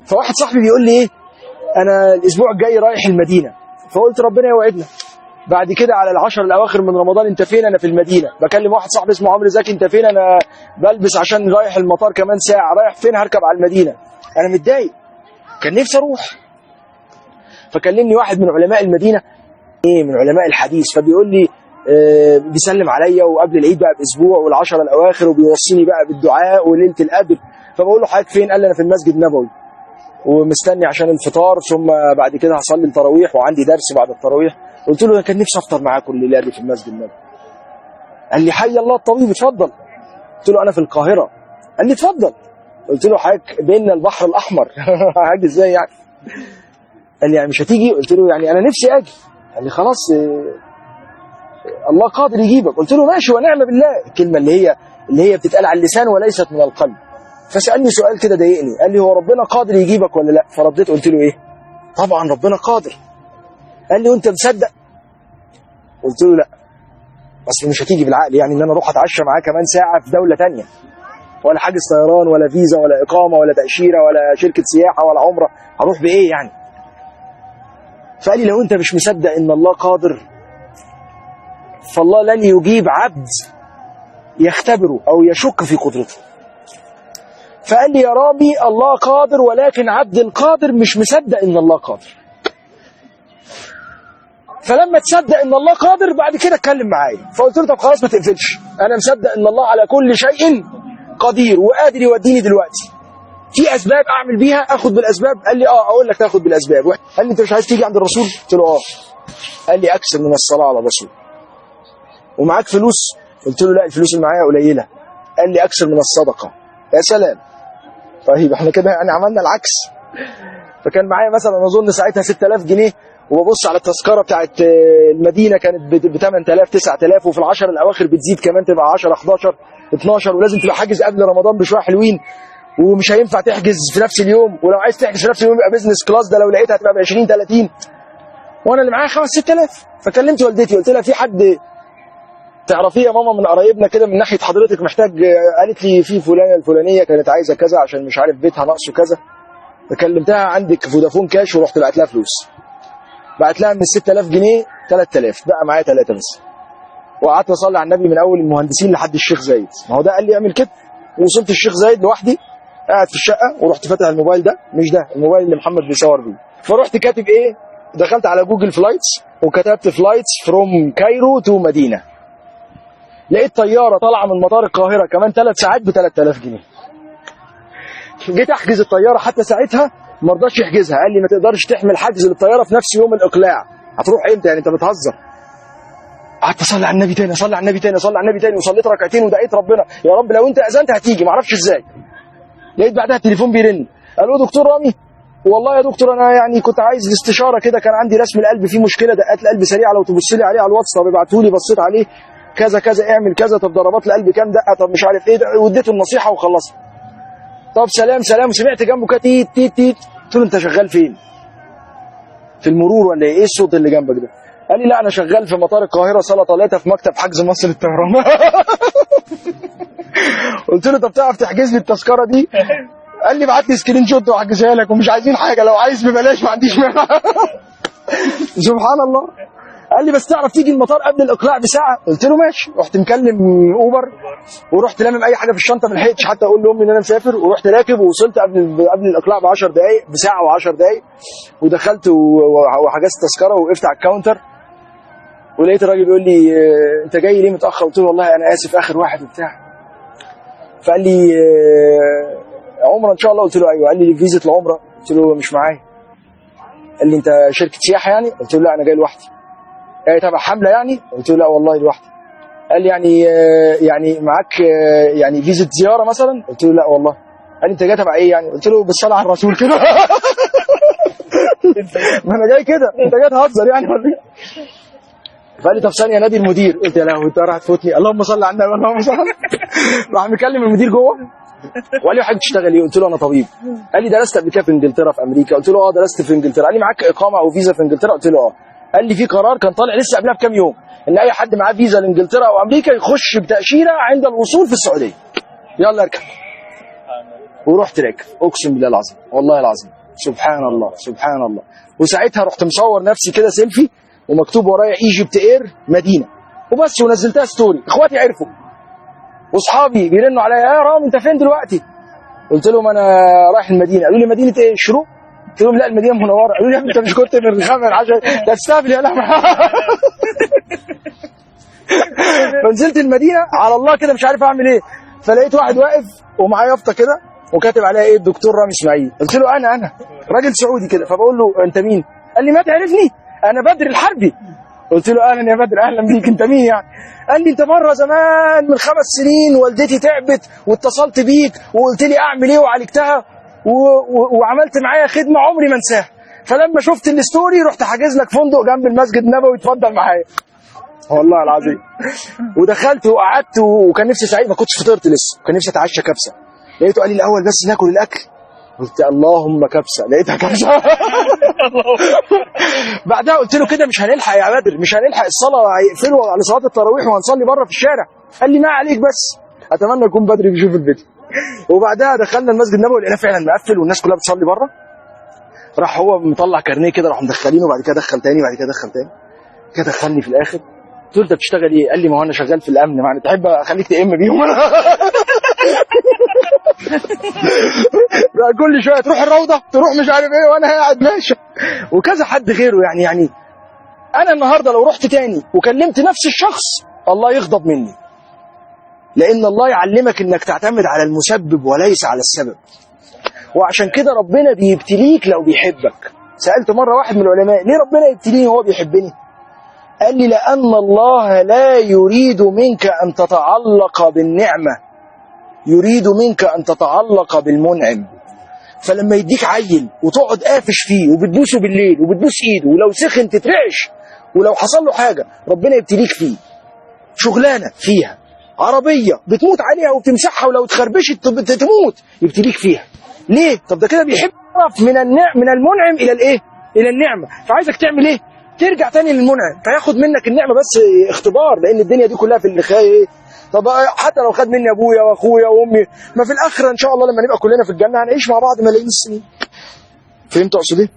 فواحد صاحبي بيقول لي ايه، انا الاسبوع الجاي رايح المدينة. فقلت ربنا يوعدنا. بعد كده على العشر الاواخر من رمضان، انت فين؟ انا في المدينة. بكلم واحد صاحبي اسمه عمرو زكي، انت فين؟ انا بلبس عشان رايح المطار كمان ساعة. رايح فين؟ هركب على المدينة. انا متضايق، كان نفسي اروح. فكلمني واحد من علماء المدينة، ايه، من علماء الحديث، فبيقول لي بيسلم عليا وقبل العيد بقى باسبوع والعشر الاواخر، وبيوصيني بقى بالدعاء وليلة القدر. فبقول له حضرتك فين؟ قال لي انا في المسجد النبوي ومستني عشان الفطار، ثم بعد كده هصلي التراويح وعندي درس بعد التراويح. قلت له انا كان نفسي افطر معاكم الليلة دي في المسجد النبوي. قال لي حي الله الطبيب، اتفضل. قلت له انا في القاهرة. قال لي اتفضل. قلت له حضرتك بيننا البحر الاحمر، هاجي ازاي يعني؟ قال لي يعني مش هتيجي؟ قلت له يعني انا نفسي اجي. قال لي خلاص الله قادر يجيبك. قلت له ماشي ونعم بالله. الكلمة اللي هي بتتقال على اللسان وليست من القلب. فسالني سؤال كده ضايقني، قال لي هو ربنا قادر يجيبك ولا لا؟ فرديت قلت له ايه؟ طبعا ربنا قادر. قال لي وانت مصدق؟ قلت له لا، بس مش هتيجي بالعقل يعني ان انا اروح اتعشى معاه كمان ساعة في دولة ثانية، ولا حاجز طيران ولا فيزا ولا اقامه ولا تاشيرة ولا شركة سياحة ولا عمره، هروح بايه يعني؟ فقال لي لو انت مش مصدق ان الله قادر، فالله لن يجيب عبد يختبره او يشك في قدرته. فقال لي يا رامي الله قادر، ولكن عبد القادر مش مصدق ان الله قادر. فلما تصدق ان الله قادر بعد كده اتكلم معايا. فقلت له طب خلاص ما تقفلش، انا مصدق ان الله على كل شيء قدير وقادر يوديني دلوقتي. في اسباب اعمل بيها، اخد بالاسباب؟ قال لي اه، اقول لك تاخد بالاسباب. قال لي انت مش عايز تيجي عند الرسول؟ قلت له اه. قال لي اكثر من الصلاة على الرسول. ومعاك فلوس؟ قلت له لا، الفلوس اللي معايا قليله. قال لي اكثر من الصدقة. يا سلام، طيب احنا كده يعني عملنا العكس. فكان معايا مثلا اظن ساعتها 6000 جنيه، وببص على التذكرة بتاعت المدينة كانت ب 8000 9000، وفي العشر الاواخر بتزيد كمان تبقى 10 11 12، ولازم تبقى حاجز قبل رمضان بشوية حلوين، ومش هينفع تحجز في نفس اليوم، ولو عايز تحجز في نفس اليوم يبقى business class، ده لو لقيتها هتبقى ب 20 30، وانا اللي معايا 5 6000. فكلمت والدتي قلت لها في حد تعرفيه يا ماما من قرايبنا كده من ناحية حضرتك محتاج؟ قالت لي في فلانه الفلانية كانت عايزه كذا عشان مش عارف بيتها ناقصه كذا. فكلمتها عندك فودافون كاش، ورحت بعت لها فلوس. بعت لها من 6000 جنيه 3000، بقى معايا 3 بس. وقعدت اصلي على النبي من اول المهندسين لحد الشيخ زايد، ما هو ده قال لي اعمل كده. ووصلت الشيخ زايد لوحدي قاعد في الشقة، ورحت فاتح الموبايل ده، مش ده الموبايل اللي محمد بيصور بيه. فرحت كاتب ايه، دخلت على Google Flights وكتبت flights from Cairo to مدينة. لقيت طيارة طالعه من مطار القاهرة كمان 3 ساعات ب 3000 جنيه. جيت احجز الطيارة حتى ساعتها ما رضاش يحجزها، قال لي ما تقدرش تحمل حجز للطياره في نفس يوم الاقلاع. هتروح امتى يعني، انت بتهزر؟ قعدت اصلي على النبي تاني، اصلي على النبي تاني، اصلي على النبي تاني، وصليت ركعتين ودعيت ربنا يا رب لو انت اذنت هتيجي، ما اعرفش ازاي. لقيت بعدها التليفون بيرن، قالوا دكتور رامي، والله يا دكتور انا يعني كنت عايز الاستشارة كده، كان عندي رسم القلب فيه مشكلة، دقات القلب سريعة، لو تبص لي عليه على الواتس. طب ابعته لي، بصيت عليه كذا كذا، اعمل كذا، طب ضربات القلب كام دقه، طب مش عارف ايه، واديته النصيحة وخلصت. طب سلام سلام. سمعت جنبه كده تيت تيت تيت. قلت له انت شغال فين؟ في المرور ولا ايه؟ الصوت اللي جنبك ده؟ قال لي لا انا شغال في مطار القاهرة صاله 3 في مكتب حجز مصر للطيران. قلت له طب تعرف تحجز لي التذكرة دي؟ قال لي ابعت لي screenshot واحجزها لك، ومش عايزين حاجة، لو عايز ببلاش ما عنديش مانع. سبحان الله. قال لي بس تعرف تيجي المطار قبل الاقلاع بساعة؟ قلت له ماشي. رحت مكلم اوبر ورحت لامم اي حاجة في الشنطة، ما لحقتش حتى اقول لامي ان انا مسافر، ورحت راكب ووصلت قبل الاقلاع ب 10 دقائق، بساعة و10 دقائق، ودخلت وحجزت تذكره ووقفت على ال counter، ولقيت الراجل بيقول لي انت جاي ليه متاخر؟ قلت له والله انا اسف اخر واحد وبتاع. فقال لي عمره ان شاء الله؟ قلت له ايوه. قال لي فيزا العمرة؟ قلت له مش معايا. قال لي انت شركة سياحة يعني؟ قلت له لا انا جاي لوحدي. قال لي تبع حمله يعني؟ قلت له لا والله لوحدي. قال لي يعني معاك يعني فيزا زيارة مثلا؟ قلت له لا والله. قال لي انت جاي تبع ايه يعني؟ قلت له بالصلاة على الرسول كده. ما انا جاي كده، انت جاي تهزر يعني ولا ايه؟ فقال لي طب ثانية نادي المدير. قلت يا لهوي انت راح تفوتني، اللهم صل على النبي اللهم صل. راح مكلم المدير جوه وقال لي حضرتك تشتغل ايه؟ قلت له انا طبيب. قال لي درست قبل كده في انجلترا في امريكا؟ قلت له اه درست في انجلترا. قال لي معاك اقامه او فيزا في انجلترا؟ قلت له اه. قال لي في قرار كان طالع لسه قبلها بكام يوم ان اي حد معاه فيزا لانجلترا او امريكا يخش بتاشيره عند الوصول في السعودية. يلا اركب. ورحت راكب، اقسم بالله العظيم، والله العظيم، سبحان الله سبحان الله. وساعتها رحت مصور نفسي كده سيلفي ومكتوب ورايا EgyptAir مدينة وبس، ونزلتها story. اخواتي عرفوا واصحابي بيرنوا عليا، يا رام انت فين دلوقتي؟ قلت لهم انا رايح المدينة. قالوا لي مدينة ايه؟ الشروق؟ قلت لهم لا، المدينة المنورة. قالوا لي انت مش كنت من 5 ده تستهبل يا لهوي. فنزلت المدينة على الله كده مش عارف اعمل ايه، فلقيت واحد واقف ومعاه يافطة كده وكاتب عليها ايه؟ الدكتور رامي اسماعيل. قلت له انا راجل سعودي كده، فبقول له انت مين؟ قال لي ما تعرفني، انا بدر الحربي. قلت له اهلا يا بدر، اهلا بيك، انت مين يعني؟ قال لي انت مرة زمان من 5 سنين والدتي تعبت واتصلت بيك وقلت لي اعمل ايه وعالجتها وعملت معايا خدمة عمري ما انساها، فلما شفت ال story رحت حاجز لك فندق جنب المسجد النبوي، اتفضل معايا. والله العظيم. ودخلت وقعدت، وكان نفسي سعيد، ما كنتش فطرت لسه، كان نفسي اتعشى كبسة. لقيته قال لي الاول بس ناكل الاكل، قلت اللهم كبسة، لقيتها كبسة. بعدها قلت له كده مش هنلحق يا بدر، مش هنلحق الصلاة، هيقفلوا على صلاة التراويح وهنصلي بره في الشارع. قال لي ما عليك بس، اتمنى يكون بدري بيشوف الفيديو. وبعدها دخلنا المسجد النبوي لقينا فعلا مقفل والناس كلها بتصلي بره. راح هو مطلع كارنيه كده، راح مدخلينه، وبعد كده دخل تاني، وبعد كده دخل تاني كده، دخلني في الاخر. قلت له انت بتشتغل ايه؟ قال لي ما هو انا شغال في الامن، يعني تحب اخليك تأم بيهم؟ بقى كل شوية تروح الروضة، تروح مش عارف ايه، وانا قاعد ماشي. وكذا حد غيره يعني انا النهارده لو رحت تاني وكلمت نفس الشخص الله يغضب مني، لان الله يعلمك انك تعتمد على المسبب وليس على السبب. وعشان كده ربنا بيبتليك لو بيحبك. سألت مرة واحد من العلماء ليه ربنا يبتليني وهو بيحبني؟ قال لي لأن الله لا يريد منك أن تتعلق بالنعمة، يريد منك أن تتعلق بالمنعم. فلما يديك عيل وتقعد قافش فيه وبتبوسه بالليل وبتبوس ايده، ولو سخن تترعش، ولو حصل له حاجة ربنا يبتليك فيه. شغلانة فيها، عربية بتموت عليها وبتمسحها ولو اتخربشت تموت، يبتليك فيها. ليه؟ طب ده كده بيحب من المنعم إلى الإيه؟ إلى النعمة. فعايزك تعمل إيه؟ ترجع تاني للمنعم، فياخد منك النعمة بس اختبار، لأن الدنيا دي كلها في الخير. طب حتى لو خد مني أبويا وأخويا وأمي، ما في الآخرة إن شاء الله لما نبقى كلنا في الجنة هنعيش مع بعض ملايين السنين. فهمت أقصد إيه؟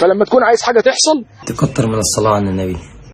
فلما تكون عايز حاجة تحصل تكتر من الصلاة على النبي.